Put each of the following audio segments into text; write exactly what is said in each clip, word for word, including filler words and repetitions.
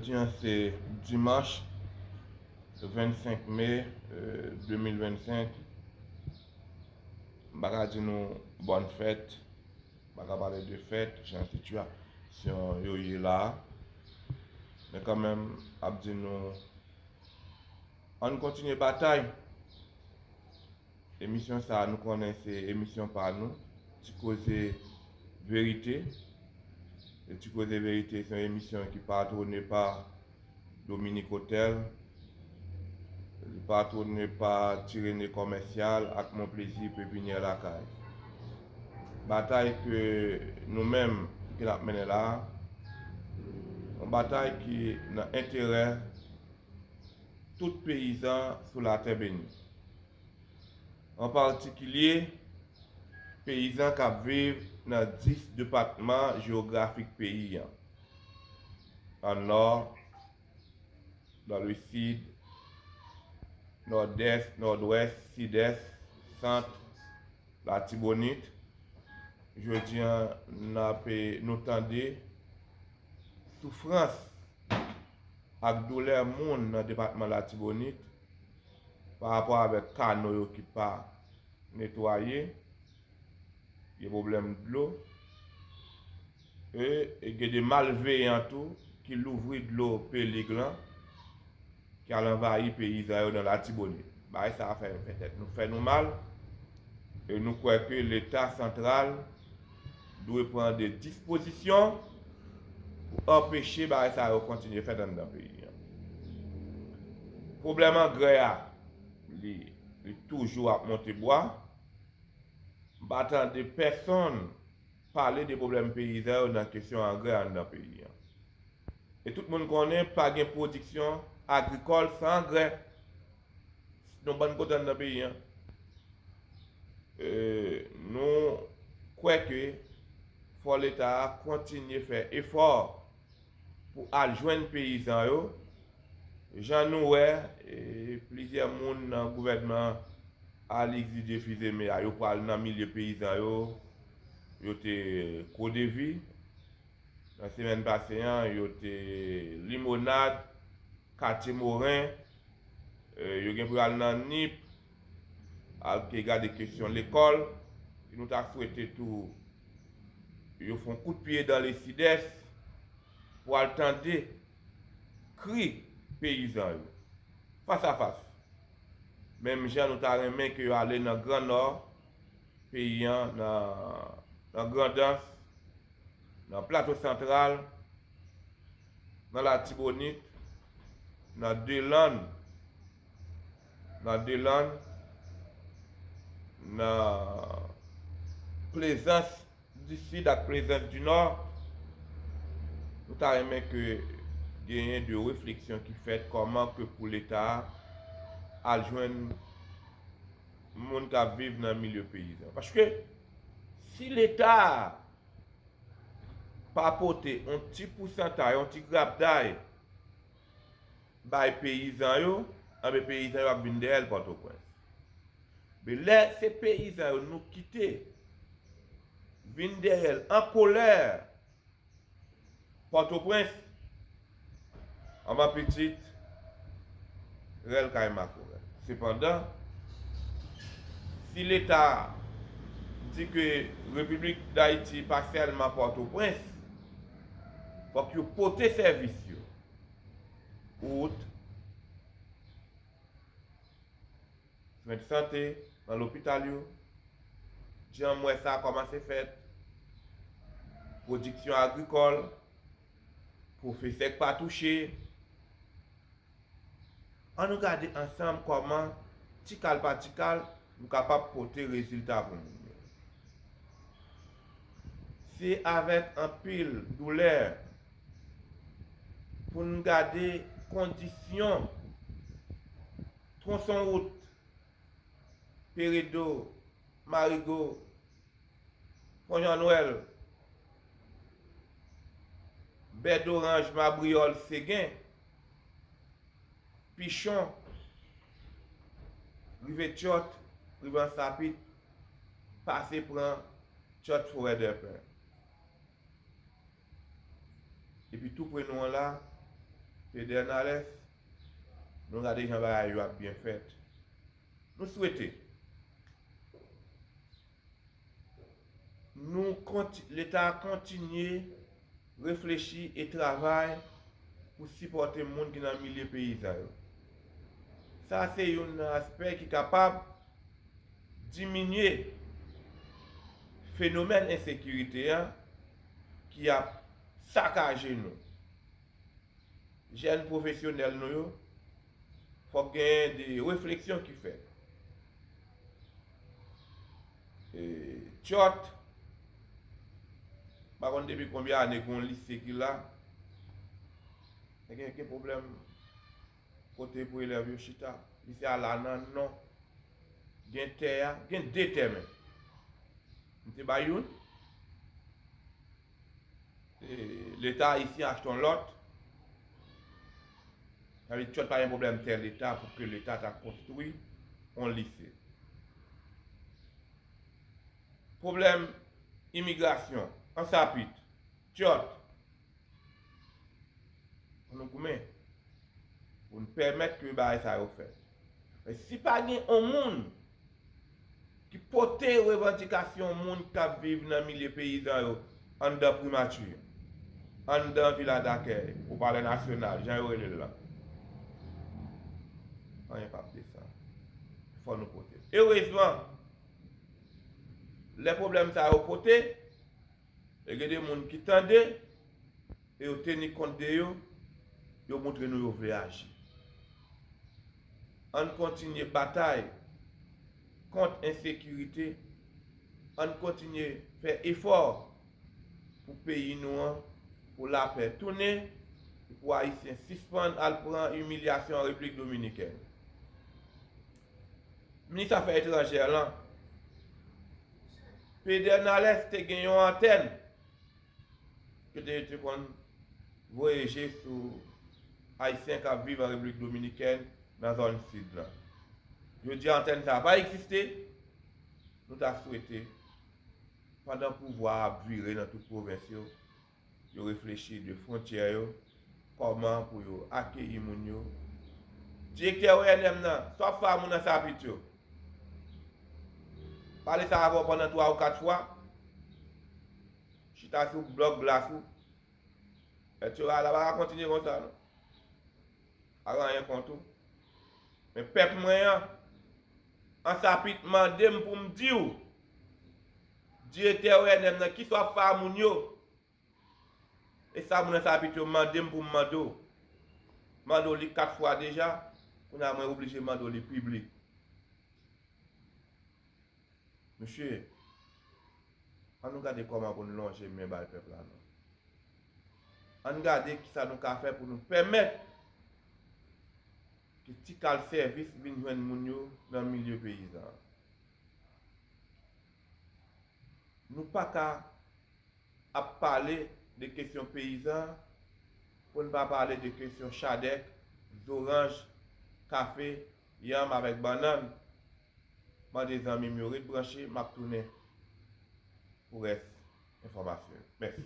Jodi a se dimanch vennsenk me, euh, de mil vennsenk. M pa ka di nou bòn fèt, m pa ka pale de fèt, jan sitiyasyon yo ye la a. Men kanmenm, ap di nou, ann kontinye batay. Emisyon sa a, nou konnen se emisyon pa nou, Ti Koze Verite. E Ti Koze Verite se yon emisyon ki patwone pa Dominique Hotel, li patwone pa Ti Rene Kòmèsyal ak Mon Plezi Pepinyè Lakay. Batay ke nou menm ke n ap mennen la a, yon batay ki nan enterè tout peyizan sou latè beni. An patikilye, peyizan k ap viv nan dis depatman jewografik peyi a, an Nò, nan Lesid, Nòdès, Nòdwès, Sidès, Sant, Latibonit. Jodi a, n ap, nou tande soufrans ak doulè moun nan depatman Latibonit pa rapò avèk kano yo ki pa netwaye, gen pwoblèm dlo, e, e gen de malveyan tou ki louvri dlo Pelig lan, ki al anvayi peyizan yo nan Latibonit. Bagay sa a fè, fè tèt nou, fè nou mal, e nou kwè ke Leta santral dwe pran de dispozisyon pou anpeche bagay sa yo kontinye fèt anndan peyi a. Pwoblèm angrè a, li, li toujou ap monte bwa. M pa tande pèsonn pale de pwoblèm peyizan yo nan kesyon angrè anndan peyi a. E tout moun konnen pa gen pwodiksyon agrikòl san angrè. Nou bann kote anndan peyi a. E, nou kwè ke fò Leta a kontinye fè efò pou al jwenn peyizan yo. Jan nou wè, e, plizyè moun nan gouvènman Alix Didier Fils-Aimé a, yo pral nan milye peyizan yo, yo te Kodevi. Nan semèn pase a, yo te Limonad, Katye Moren, e, yo gen pou al nan Nip, al te gade kesyon lekòl. E nou ta swete tou yo fè yon kout pye dan le Sidès pou al tande kri peyizan yo, fas a fas. Menm jan nou ta renmen ke yo ale nan Gran Nò peyi a, nan, nan Grandans, nan Plato Santral, nan Latibonit, nan Delann, nan Delann, nan Plezans di Sid ak Plezans di Nò, nou ta renmen ke genyen de refleksyon ki fèt kòman ke pou Leta a al jwenn moun k ap viv nan milye peyizan. Paske si Leta a pa pote yon ti pousantay, yon ti grapday bay peyizan yo, anben peyizan yo ap vin dèyè l Pòtoprens. Men lè se peyizan yo nou kite vin dèyè l an kolè Pòtoprens, anba pitit rèl kay makorèl. Sepandan, si Leta di ke Repiblik Dayiti pa sèlman Pòtoprens, fòk yo pote sèvis yo. Wout, swen de sante, nan lopital yo, jan m wè sa kòmanse fèt, pwodiksyon agrikòl, pwofesè k pa touche. Ann nou gade ansanm kòman, ti kal pa ti kal, nou kapab pote rezilta pou moun yo. Se avèk anpil doulè pou n gade kondisyon twonson wout Peredo, Marigo, Pon Jan Nwèl, Bè Doranj, Mabriyòl, Segen, Pichon, rive Tyòt, rive Ansapit, pase pran Tyòt Forèdèpen. Epi tou pre nou an la, Pedernales, nou gade jan bagay yo ap byen fèt. Nou swete nou konti-, Leta kontinye reflechi e travay pou sipòte moun ki nan milye peyizan yo. Sa se youn nan aspè ki kapab diminye fenomèn ensekirite a ki ap sakaje nou. Jèn pwofesyonèl nou yo, fòk genyen de refleksyon ki fèt. E, Tchòt, m pa konn depi konbyen ane gen yon lise ki la, men gen, gen pwoblèm kote pou elèv yo chita. Lise a la nan non, gen tè a, gen de tè menm. M te bay youn. E, Leta ayisyen achte yon lòt. Sa vle di Tchòt pa gen pwoblèm tè Leta pou ke Leta ta konstwi yon lise. Pwoblèm imigrasyon, Ansapit, Tchòt, pou nou goumen, pou n pèmèt ke bagay sa yo fèt. Men si pa gen yon moun ki pote revandikasyon moun k ap viv nan milye peyizan yo anndan primati, anndan vila dakèy, ou palè nasyonal, jan yo rele l lan, anyen p ap desann. Fò nou pote l. Erezman, lè pwoblèm sa yo pote, e gen de moun ki tande, e yo teni kont de yo, yo montre nou yo vle aji. Ann kontinye batay kont ensekirite, ann kontinye fè efò pou peyi nou an, pou lapè tounen, e pou Ayisyen sispann al pran imilyasyon an Repiblik Dominikèn. Minis Afè Etranjè lan, Pedernales te gen yon antèn kote yo te konn voye je sou Ayisyen k ap viv an Repiblik Dominikèn nan zòn sid lan. Jodi a, antèn sa a pa egziste. Nou ta swete, pandan pouvwa a ap vire nan tout pwovens yo, yo reflechi de fwontyè yo, kòman pou yo akeyi moun yo. Direktè O N M nan, sa w ap fè a moun Ansapit yo? Pale sa avè w pandan twa ou kat fwa. Chita sou blòk glas ou. Ètyora la pa ka kontinye konsa non. Pa gen anyen kont ou. Men pèp mwen an, Ansapit mande m pou m di w, direktè O N M nan, kisa w ap fè a moun yo? E sa moun Ansapit yo mande m pou m mande w. Mande w li kat fwa deja, kounye a mwen oblije mande w li piblik. Mesye, ann nou gade kòman pou n lonje men bay pèp la non. Ann gade kisa nou ka fè pou nou pèmèt ke ti kal sèvis vin jwenn moun yo nan milye peyizan an. Nou pa ka ap pale de kesyon peyizan pou n pa pale de kesyon chadèk, zoranj, kafe, yanm avèk bannann. Mande zanmi m yo ret branche, m ap tounen pou rès enfòmasyon yo. Mèsi.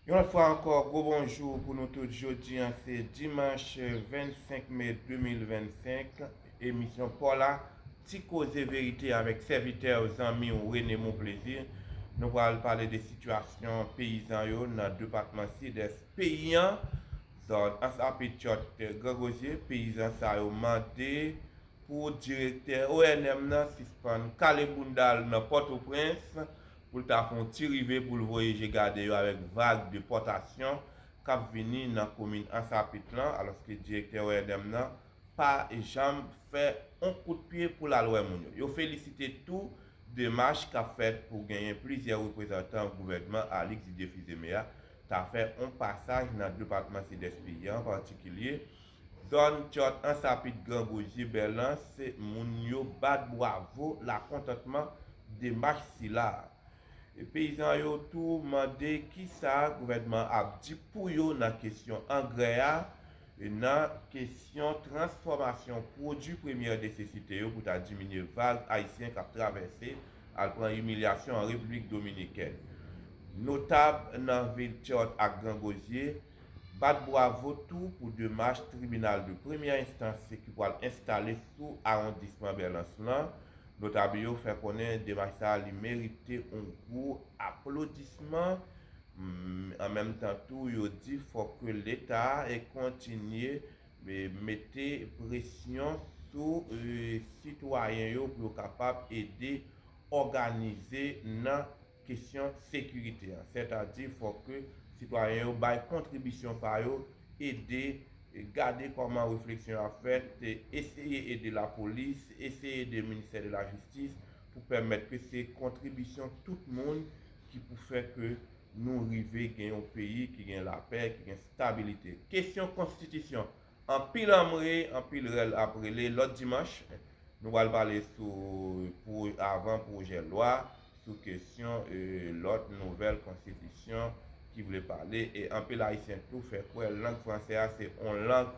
Yon lòt fwa ankò, gwo bonjou pou nou tout. Jodi a, se dimanch vennsenk me de mil vennsenk. Emisyon pa w la, Ti Koze Verite avèk sèvitè w, zanmi w, René Monplaisir. Nou pral pale de sitiyasyon peyizan yo nan depatman Sidès peyi an, zòn Ansapit, Tchòt, Gran Gozye. Peyizan sa yo mande pou direktè O N M nan sispann kale bounda l nan Pòtoprens, pou l ta fè yon ti rive pou l voye je gade yo avèk vag depòtasyon k ap vini nan komin Ansapit lan, alòske direktè O N M nan pa janm fè yon kout pye pou l al wè moun yo. Yo felisite tou demach k ap fèt pou genyen plizyè reprezantan gouvènman Alix Didier Fils-Aimé a ta fè yon pasaj nan depatman Sidès peyi a, an patikilye zòn Tchòt, Ansapit, Gran Gozye, Bèlans. Moun yo bat bwavo lakontantman demach sila a. E peyizan yo tou mande kisa gouvènman an ap di pou yo nan kesyon angrè a, Nan kesyon transfòmasyon pwodui premyè nesesite yo pou ta diminye vag Ayisyen k ap travèse al pran imilyasyon an Repiblik Dominikèn. Notab nan vil Church ak Gran Gozye bat bwavo tou pou demach tribinal de premyè enstans ki pral enstale sou awondisman Bèlans lan. Notab yo fè konnen demach sa a li merite yon gwo aplodisman. An menm tan tou, yo di fòk ke Leta a kontinye mete presyon sou sitwayen yo pou yo kapab ede òganize nan kesyon sekirite a. Sètadi, fòk ke sitwayen yo bay kontribisyon pa yo, ede gade kòman refleksyon ap fèt, eseye ede lapolis, eseye ede ministè de lajistis pou pèmèt ke se kontribisyon tout moun ki pou fè ke nou rive gen yon peyi ki gen lapè, ki gen stabilite. Kesyon konstitisyon, anpil anmwe, anpil rèl ap rele. Lòt dimanch, nou pral pale sou pou avan pwojè lwa sou kesyon lòt nouvèl konstitisyon ki vle pale. E anpil Ayisyen tou fè kwè lang fransè a se yon lang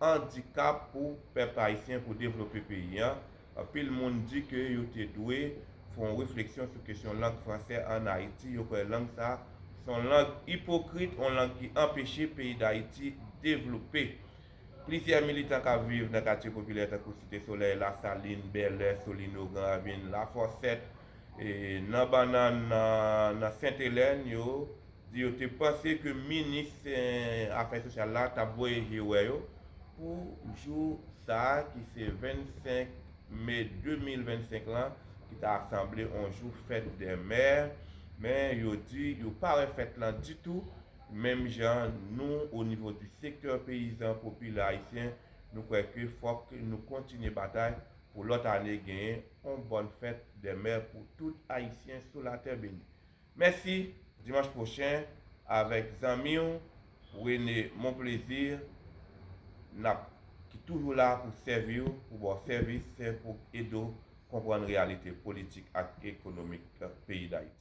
andikap pou pèp ayisyen pou devlope peyi an. Anpil moun di ke yo te dwe fè yon refleksyon sou kesyon lang fransè ann Ayiti. Yo kwè lang sa se yon lang ipokrit, yon lang ki anpeche peyi Dayiti devlope. Plizyè militan k ap viv nan katye popilè tankou Site Solèy, Lasalin, Bèlè, Solino, Gran Ravin, Lafòsèt, e nan Bannann, nan, nan Sentelèn, yo di yo te panse ke minis afè sosyal la t ap voye je wè yo pou jou sa a ki se vennsenk me de mil vennsenk lan, ki ta sanble yon jou fèt dè mè, men yo di yo pa wè fèt lan ditou. Menm jan nou, o nivo di sektè peyizan popilè ayisyen, nou kwè ke fòk nou kontinye batay pou lòt ane genyen yon bòn fèt dè mè pou tout Ayisyen sou latè beni. Mèsi, dimanch pwochen, avèk zanmi w, René Monplaisir, n ap, ki toujou la pou sèvi w, pou ba w sèvis, pou ede w konprann reyalite politik ak ekonomik peyi Dayiti.